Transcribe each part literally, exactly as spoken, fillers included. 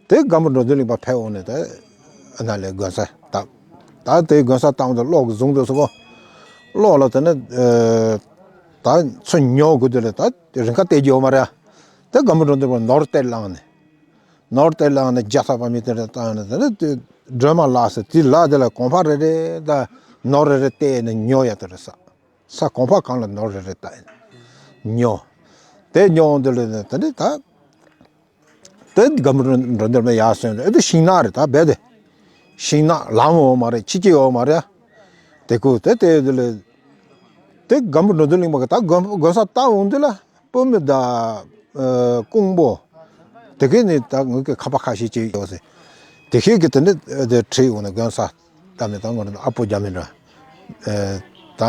དེ་སྒམ་པོ་འགྲོ་འདུལ་གླིང་པ་ཕེབས་འོང་ནས་དེ་ཨ་ན་ལས་དགོན་ས་བཏབ། ད་དེ་དགོན་ས་བཏབ་འོང་དུས་གློག་གི་བཟུང་འདུག་ཟེར་གོ། གློག་ལ་དེ་ནས་ད་ཚུར་ཉོ་དགོས་དུས་ལ་ད་རིན་ཁ་སྟེར་རྒྱུ་ཡོད་མ་རེད། དེ་སྒམ་པོ་འགྲོ་འདུལ་པ་ནོར་སྟེར་བླངས་ནས། ནོར་སྟེར་བླངས་ནས་རྒྱ་ཚ་པ་མི་དེ་འདྲ་བཏང་ནས་དེ་ནས་དེ་སྒྲོལ་མ་ལགས་སུ་དེ་ལ་དེ་ལ་གོང་འཕགས་རེ་རེ་ད་ནོར་རེ་རེ་སྟེར་ནས་ཉོ་ཡ་དེ་རེད་ས། ས་གོང་འཕགས་གང་ལ་ནོར་རེ་རེ་ད་ཉོ། དེ་ཉོ་འོང་དུས་ལ་དེ་ནས་ད། དེ་སྒམ་པོ་འགྲོ་འདུལ་པ་ཡར་སོན་ཨེ་དེ་ཤིང་ནགས་རེད། ད་རྦད་དེ་ཤིང་ནགས་ལམ་འོང་མ་རེད། ཕྱི་སྐྱིད་འོང་མ་རེད། དེ་ཁུ་དེ་དེ་དེ་ལས་དེ་སྒམ་པོ་འགྲོ་འདུལ་གླིང་པ་གི་ད་དགོན་དགོན་ས་བཏབ་འོང་དུས་ལ་བུད་མེད་ད་ཀོང་པོ་དེ་གས་ནི་ད་ངོས་ཀྱི་ཁ་པ་ཁ་ཤས་ཅིག་ཡོད་ཟེར། དེ་ཤས་ཀྱི་དེ་ནི་དེ་ཁྲིད་འོང་ནས་དགོན་ས་བཏབ་ནས་ད་ངོ་རེ་ཨ་པོ་རྒྱ་མི་འདྲ་ད་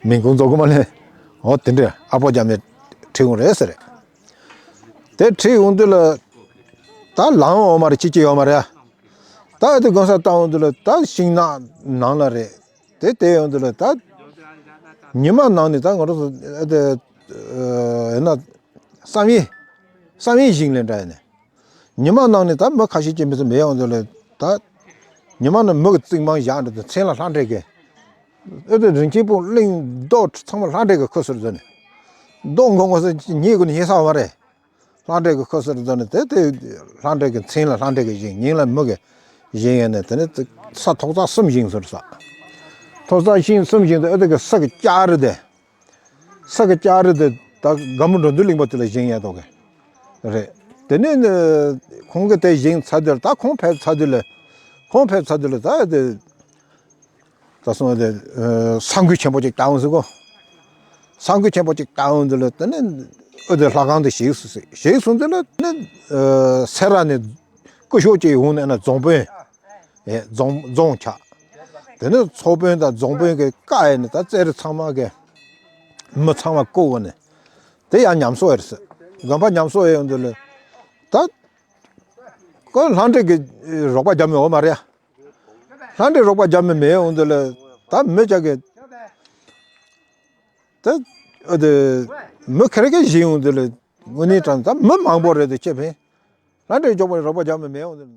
མིང་ཁུངས་རྫོགས་གི་མ་ལས། འོ་དེ་འདྲ་ཨ་པོ་རྒྱ་མི་ཁྲིད་འོང་རེད་ཟེར། དེ་ཁྲིད་འོང་དུས་ལ་ད་ལམ་འོང་མ་རེད། ཕྱི་སྐྱིད་འོང་མ་རེད། ད་ཨེ་དེ་དགོན་ས་བཏབ་འོང་དུས་ལ་ད་ཤིང་ནགས་ནང་ལ་རེད། དེ་དེ་ཡོང་དུས་ལ་ད་ཉི་མ་ནང་ནས་ད་ང་རང་ཚོ་ཨེ་དེ་ཡིན་ན་བསམ་ཡས་བསམ་ཡས་ཞིང་ལས་འདྲ་ཡིན་ནས། ཉི་མ་ནང་ནས་ད་མི་ཁ་ཤས་ཀྱིས་མི་ཚེ་མེད་ཡོང་དུས་ལ་ད་ཉི་མ་ནང་མི་གི་རྩིག་མང་བཞག་འདྲ་དུ་མཚན་ལ་ལྷ་འདྲེ་གི་ཨེ་དེ་རིན་ཆེན་སྤུངས་གླིང་རྡོ་ཚང་མ་ལྷ་འདྲེ་གི་ཁུ་ཟུར་ཟོས་ནས་རྡོ་མགོ་མགོ་ཟེར་ཉེ་དགུ་ནས་ཧེ་ས་བ་རེད། ལྷ་འདྲེ་གི་ཁུ་ཟུར་ཟོས་ནས་དེ་དེ་ལྷ་འདྲེ་གི་མཚན་ལ་ལྷ་འདྲེ་གི་བཞེངས། ཉིན་ལ་མི་གི་བཞེངས་ཡོང་ནས་དེ་ནས་ས་ཐོག་རྩེག་གསུམ་བཞེངས་ཟེར་ས། ཐོག་རྩེག་ཤིང་གསུམ་བཞེངས་དུས་ཨེ་དེ་གི་ས་གི་ལྕགས་རི་དེ། ས་གི་ལྕགས་རི་དེ་ད་སྒམ་པོ་འགྲོ་འདུལ་གླིང་པ་དེ་ལ་བཞེངས་ཡ་དོ་གི་རེད། དེ་ནས་ནི་ཁོང་གིས་དེ་བཞེངས་ཚར་དུས་ད་ཁོང་ཕེབས་ཚར་དུས་ལ་ཁོང་ཕེབས་ཚར་དུས་ལ་ད་དེ་ད་སོང་དེ་ས་འགུལ་ཆེན་པོ་ཅིག་བཏང་ཟེར་གོ། ས་འགུལ་ཆེན་པོ་ཅིག་བཏང་དུས་ལ་དེ་ནས་ཨེ་དེ་ལྷ་ཁང་དེ་བཞེངས་སུ་བཞེངས་སོང་དུས་ལ་དེ་ནས་སེ་ར་ནས་སྐུ་ཞབས་ཅིག་འོང་ནས་ན་རྫོང་དཔོན། ཨེ་རྫོང་རྫོང་ཆགས། དེ་ནས་ཚོ་དཔོན་དང་རྫོང་དཔོན་གྱི་བཀའ་ཡིན་ནས་ད་རྩེ་རི་ཚང་མ་གི་མི་ཚང་མ་བསྐོ་བ་ནས་དེ་ཡང་ཉམས་གསོ་ཡར་སོང་། དགོན་པ་ཉམས་གསོ་ཡོང་དུས་ལ་ད་ཁོ་ལྷ་འདྲེ་གི་རོགས་པ་རྒྱབ་མི་འོ་མ་རེད། ལྷ་འདྲེ་རོགས་པ་རྒྱབ་མི་མེད་འོང་དུས་ལ་ད་མི་ཅག་གི་ད་ཨ་དེ་མི་ཁེར་གི་བཞིན་འོང་དུས་ལ་དངོས་གནས་དྲང་ད་མི་མང་པོ་རེད་དེ་ཁྱེད་ཕན། ལྷ་འདྲེ་འཇོག་པར་རོགས་པ་རྒྱག་མི་མེད་འོང་།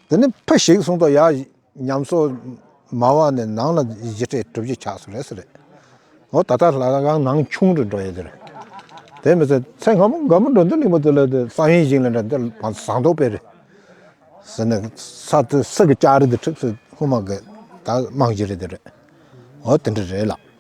དེ་ནི་ཕུ་ཞིག་སོང་དོ་ཡ་ཉམས་གསོ་མ་བ་ནས་ནང་ལ་བཞི་སྤྲད་གྲུབ་ཀྱི་ཆགས་སོ་རེད་ཟེར་རེད། འོ་ད་ལྟ་ལྷ་ཁང་ནང་ཆུང་རུ་འགྲོ་ཡོད་དེ་རེད། དེ་མི་ཚད་ཚེ་སྔ་མོ་སྒམ་པོ་འགྲོ་འདུལ་གླིང་པ་དེ་ལ་དེ་བསམ་ཡས་ཞིང་ལ་འདྲ་འདི་བང་ཟངས་མདོག་དཔེ་རེད་ཟེར་ནས་ས་དེ་ས་གི་ལྕགས་རི་དེ་ཁྲིགས་སུ་ཧུ་མ་གི་ད་རྨང་གཞི་རེད་དེ་རེད། འོ་དེ་འདྲ་རེད་ལགས།